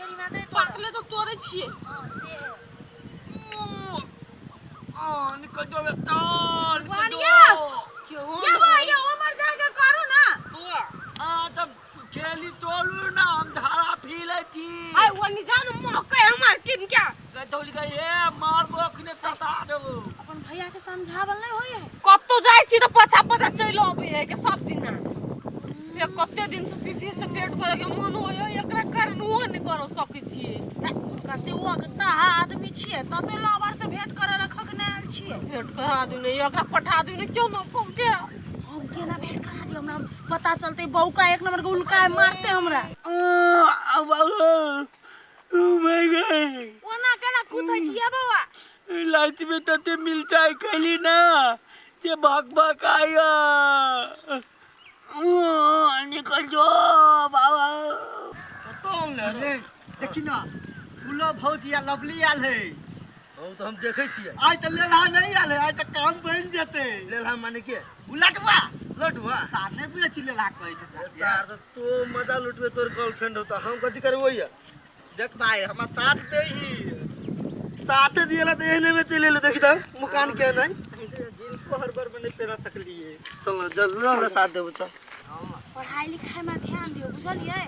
खेरी मात्र तोड़ब। पाकले तो तोड़े छियै। हँ से है। आ, निकल जो बेटा, निकल जो। वानिया! केहू ये बा ये उमर जाके करू ना। आ, तब खेली तोलू ना हम धारा पी लै छी। आइ वो निजान मौके हमार किन के गधौली गई हे मारबो अखने तता देबो। अपन भैया के समझावल नहीं होय है। कतौ जाइ छी तऽ पाछा पाछा चलि अबै है के सब दिना। ये कते दिन से पीपी से पेट भरे के मन होय है, एकरा करनुओ नहि कर सकै छियै। कते ओ अगता आदमी छियै तते लवर से भेंट करे रखक नहि आयल छियै। भेंट करा दियौ ने, एकरा पठा दियौ ने क्यों न कह के। हम केना भेंट करा दियौ, हमरा पता चलते बौका एक नंबर के उल्का मारते हमरा। ओना केना कूदै छियै बौआ? लाइट में तते मिलचाई खैली ना जे भक भक आया। निकल जो बाबा। कतौ आनले रे? देखी ना फूलो भौजी आ लवली आयल है। ओ तऽ हम देखै छियै। आइ तऽ लेलहा नहीं आयल है, आइ तऽ काम बनि जेतै। लेलहा माने के? उ लटुआ। लटुआ? सार नहि बुझै छी लेलहा कहै छै। ए सार, तऽ तू मजा लुटबे, तोर गर्लफ्रेंड होता, हम कथी करबै या? देख भाई, हमरा साथ दे ही। साथ दिएला तऽ एहने में चलि एलो, देखी तऽ मुकान के नहीं। जिनको हर बार में नहीं पहना सकलिए। चल ना, चल ना, साथ देबो चल। पढ़ाई लिखाई में ध्यान दियो बुझलियै?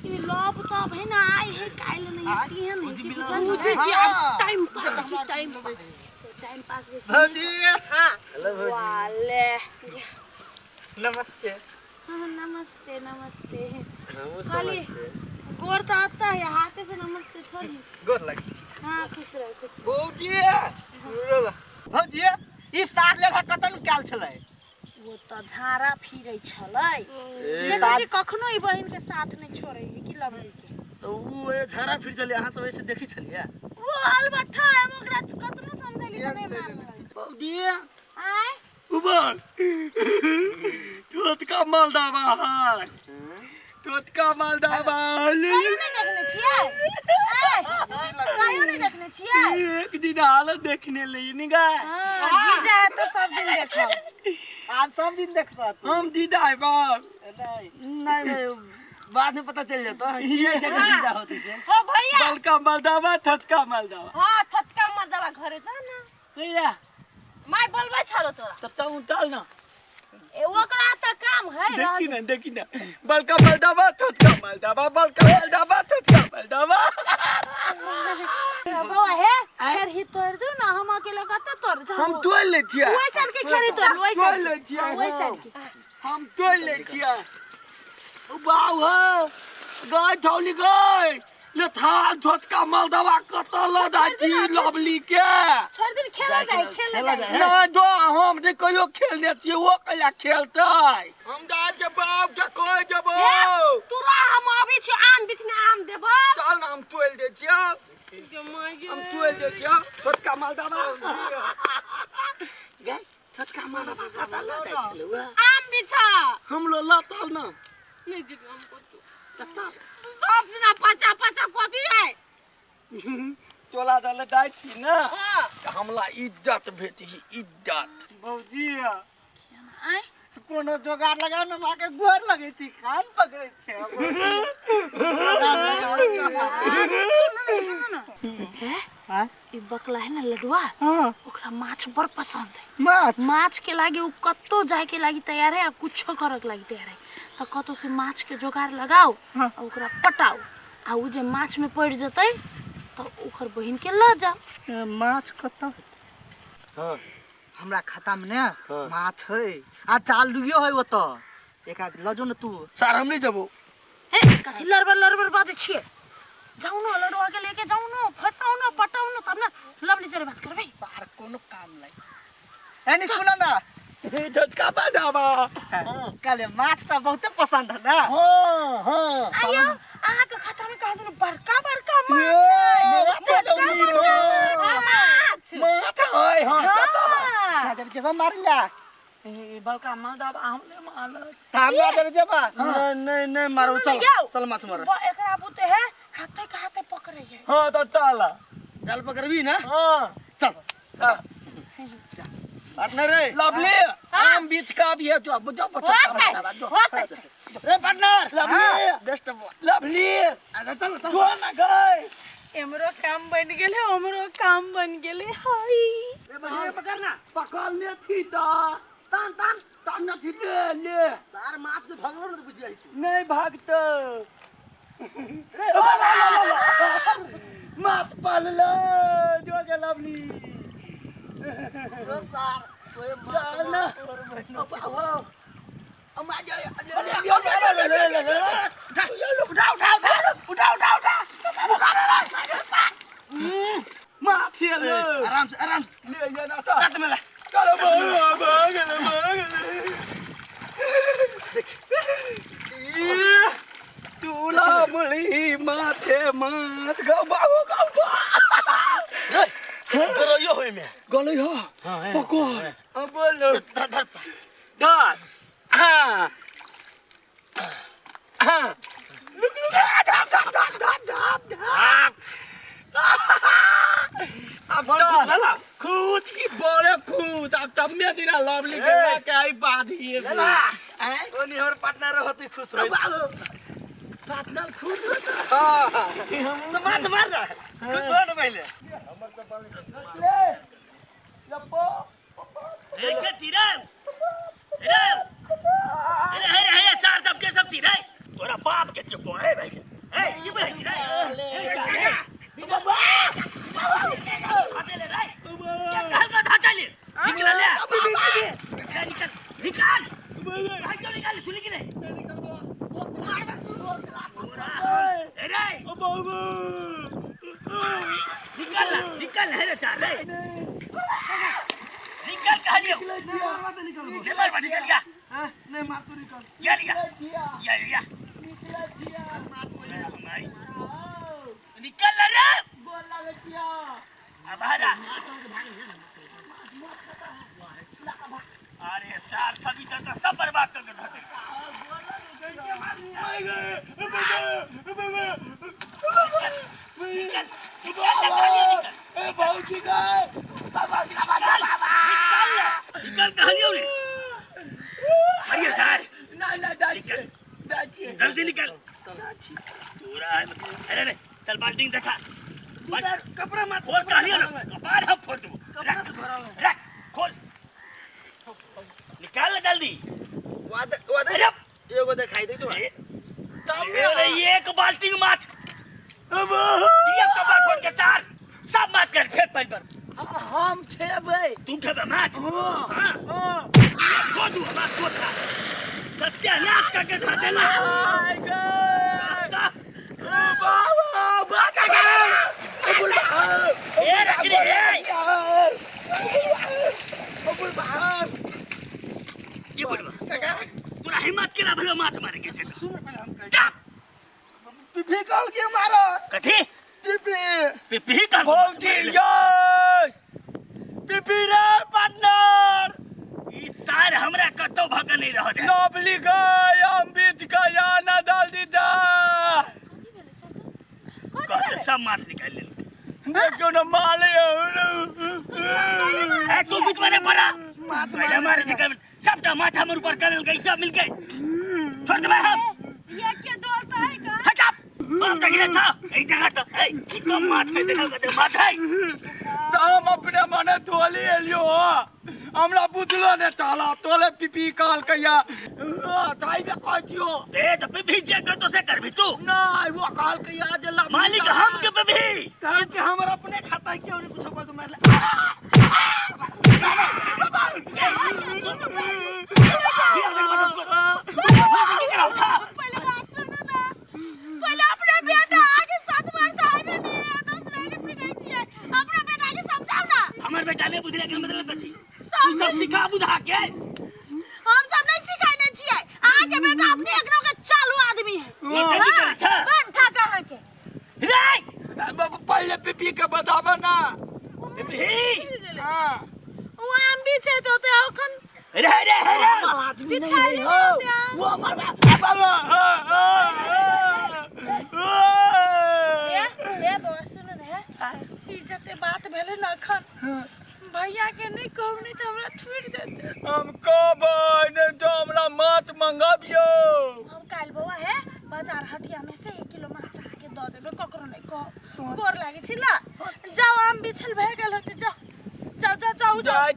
ई लव तब है ना आइ है काल्हि नहीं है तेहन है कि बुझलियै? बुझै छी आब टाइम पास की टाइम पास। टाइम पास बेसी। भौजी। हां। हेलो भौजी। वाले। नमस्ते। हाँ, नमस्ते नमस्ते। हमहूँ खाली समझते। गोर तो आता है, हाथे से नमस्ते थोड़ी। गोर लगी छी। हाँ खुश रहो खुश रहो। भौजी। भौजी ई सार लेलहा कतन कयल छलै? वो तो झाड़ा फिरै छलै। ए, देखै छी कखनो ई बहिन के साथ नहीं छोड़ै है कि लवली के। तऽ उ ए झाड़ा फिर छलै, अहाँ सब ऐसे देखै छलियै? वो अलबट्ठा है, हम ओकरा कतनो समझेली तऽ नहीं मानलै। भौजी। आय। उबर तोतका मालदावा है, तोतका मालदावा। कहियो नहीं देखने छियै? आय, कहियो नहीं देखने छियै? एक दिन हालत देखने ले निगा। हाँ, जीजा है तो सब दिन देखब। आज सब दिन देखबा तू। हम दीदा है बाप। नहीं नहीं नहीं, बाद में पता चल जाता है ये जगह जीजा होती से। हो भैया। बलका मालदावा थटका मालदावा। हां थटका मालदावा घरे जा ना। भैया। माय बोलबै छलो तोरा। तब तब उतार ना। ए ओकरा त काम है। देखी ना देखी ना, बलका मालदावा थटका मालदावा, बलका मालदावा थटका मालदावा। बौआ हे फेर ही तोड़ दू ना, हम अकेले कते तोड़ जाबो। हम तोड़ ले छियै। ओइ साइड के खेरी तोड़, ओइ तोड़ साइड ले छियै। हां ओइ साइड के हम तोड़ ले छियै। ओ बाऊ हो गाय थौली गाय ले था झोटका मालदावा कत ल जाइ छी लवली के। छोड़ दिन खेला जाए, खेला खेला जाए। जाए। नहीं दो, हम नहीं कहियो खेलने छियै, ओ कहिया खेलतै? हम जाइ छै बाप के कहि देबो। हे, तोरा हम आबै छी आम बिछने आम देबो। चल ना, हम तोड़ि दै छियौ। हम तोड़ि दै छियौ छोटका मालदावा। गै छोटका मालदावा कत ल जाइ छलौ? आम बिछा। हमरो ल चल ना। नहीं जेबै हम कतौ। कतौ? सब दिना पचा पचा कथी है? तोला दल जाइ छी ना। हाँ। तऽ हमला इज्जत भेटही इज्जत। भौजी। आय। कोनो जोगाड़ लगाओ ना, माँ के गोर लगै छी, कान पकड़ै छी हम। सुनो ना हे, ई बकला है ना लडुआ, हाँ। ओकरा माछ बड़ पसंद है। माछ? माछ के लागी उ कत्तो जाए के लागी तैयार है आ कुछो करे के लागी तैयार है। तो कतो से माछ के जोगाड़ लगाओ। हाँ। आ ओकरा पटाओ आ उ जे माछ में पड़ जतै तो ओकर बहिन के ल जाओ। ए, माछ कतऽ? हाँ। हमरा खाता में ने हाँ। माछ है आ जाल डुबियो है ओतऽ, एक आध लऽ जो न तू। सार हम नहीं जबो। ए कथी लड़बड़ लड़बड़ बाजै छियै? जाउ न लडुआ के लेके जाउ न, फसाउ न, पटाउ न, तब न लवली जरे बात करबै। बाहर कोनो काम नहीं। ए नहीं सुन ना। झटका बजावा। काले माछ तऽ बहुते पसंद है ना। हाँ हाँ। आयो अहाँ के खाता में कहा दुनु बड़का बड़का माछ ये, है। माछ है, बड़का लवली, बड़का माछ। माछ। माछ है, हाँ, कतऽ? हाँ। जब जब मारिला। ए, बड़का मालदावा हम नहि मारल। हमरा जब जब। नहीं नहीं नहीं मारो, चल यौ। चल माछ मार। एकरा बुते है हाथे के हाथे पकड़ै है। हाँ तऽ चल। जाल पकड़बी ना? हाँ। चल। चल। बात नहीं रे। लवली, आम बीच का भी है, जो, जो, जो, होतै, जो, जो। होतै। रे partner lovely best lovely अरे चल चल जो ना गए एमरो काम बन गेलै ओमरो काम बन गेलै हाय रे बढ़िया पकड़ ना पकड़ ले थी ता तान तान तान ना थी ले ले सार माछ से भगलो ना तो बुझी आई तू नहीं भागतो रे मात पाल लो जो के लवली जो सार तोए माछ चल ना। और महीना उठा उठा उठा उठा उठा उठा उठा रे माथे ले आराम से आराम से ले ये ना था काट में ला चलो भाग भाग भाग देख तुला मुली माथे मात गौ बाबू गौ रे गरइयो होय में गलै हो हां पकड़ अब बोलो धर धर सा धर हाँ हाँ धप धप धप धप धप धप अब मन खुश भेला? खुद की बड़े खुद अब तम्मे दिना लवली के ए। लेके आई बाधिए लेला। आय ओनी हमर पार्टनर होती खुश होई पार्टनर खुश होता हां तो माछ मार ना खुश हो ना पहले ले लप्पो एक चिराय रे रे रे रे सार सबके सब चिराय तोरा बाप के चुको है भाई ए की बोले चिराय ए बाबा ले रे क्या कहा था चली निकल ले निकल निकाल भाई क्यों निकाल सुनी कि नहीं ए रे ओ बाबू निकल ना निकल है रे चाल रे निकल कहा लियो निकल नहीं मार निकल गया हां नहीं मार तू निकल या लिया किया या या निकला किया निकल ना रे गोल लगे किया अब आ रहा अरे सार सभी तरह सब बर्बाद कर के धर निकल निकल निकल ए भौजी गए निकल निकल कहा लियो रे अरे सार ना ना निकल। जाची जल्दी निकल पूरा है अरे अरे चल बाल्टी देखा इधर कपड़ा मत खोल कहा लियो ना कपार हम फोड़ दूं कपड़ा से भरल है रख खोल निकाल ले जल्दी वादा वादा अरे एगो दिखाई दे जो अरे एक बाल्टी माछ ये कपार फोड़ के चार सब माछ कर फेंक पानी पर हम छेबै तू खेबे माछ हां हाँ ये खो दू माछ खो खा सत्यानाश करके धर देला आय गए ओ बाबा बाका गए ए रख रे ए ये बोलवा तोरा हिम्मत केना भेलो माछ मारे के से सुन पहले हम कह चुप पिपी कल के मारो कथी पिपी पिपी का भौजी ये पिपी रे पार्टनर ई सार हमरा कतौ भग नहीं रह दे लवली गए अमृत गया ना जल्दी जा कहते सब माछ निकाल लेल देखियो ना माले ए तू बीच में नहीं पड़ा माछ पहले मारे के कर सबटा माछ हमर ऊपर कर गई सब मिल गए छोड़ दे हम ये के डोलता है का हट जा बाप तक रे था ए देखा तो ए की कम माछ से देखा कते माछ है तो हम अपने मने तोली एलियो हमरा बुझलो ने ताला तोले पिपी काल कहिया ताई बे कहै छियो ए तो पिपी जे कर तो से करबी तू नहीं वो काल कहिया जे लवली मालिक हम के पिपी कल के हमर अपने खाता है क्यों नहीं कुछ को मार ले पहले बात सुनो ना पहले अपना बेटा आगे साथ मारता है नहीं दूसरे के पिटाई छियै अपना बेटा के समझाओ ना हमर बेटा ने बुझले के मतलब कथी तू सब सिखा बुझा के हम सब नहीं सिखाने छियै अहाँ के बेटा अपने एकरो के चालू आदमी है नौटंकी करै छै। बन था कहाँ के रे पहले पिपी के बताबा ना पिपी हाँ वो आम भी छै तो ते अखन रे रे रे आदमी नहीं पिछाड़ी है होते हैं। वो हमारा बाबा ए ए बौआ सुन ने ई जते बात भेलै ने अखन भैया के नहीं कहू नहीं तो हमरा थुरि देते हम कहबै नहीं तो हमरा माछ मंगाबियो हम दऽ देबै, ककरो नहि कहब। गोर लागै छी ला। जाउ, आम बिछल भए गेल होतै, जाउ जाउ जाउ जाउ जाउ। जाइ।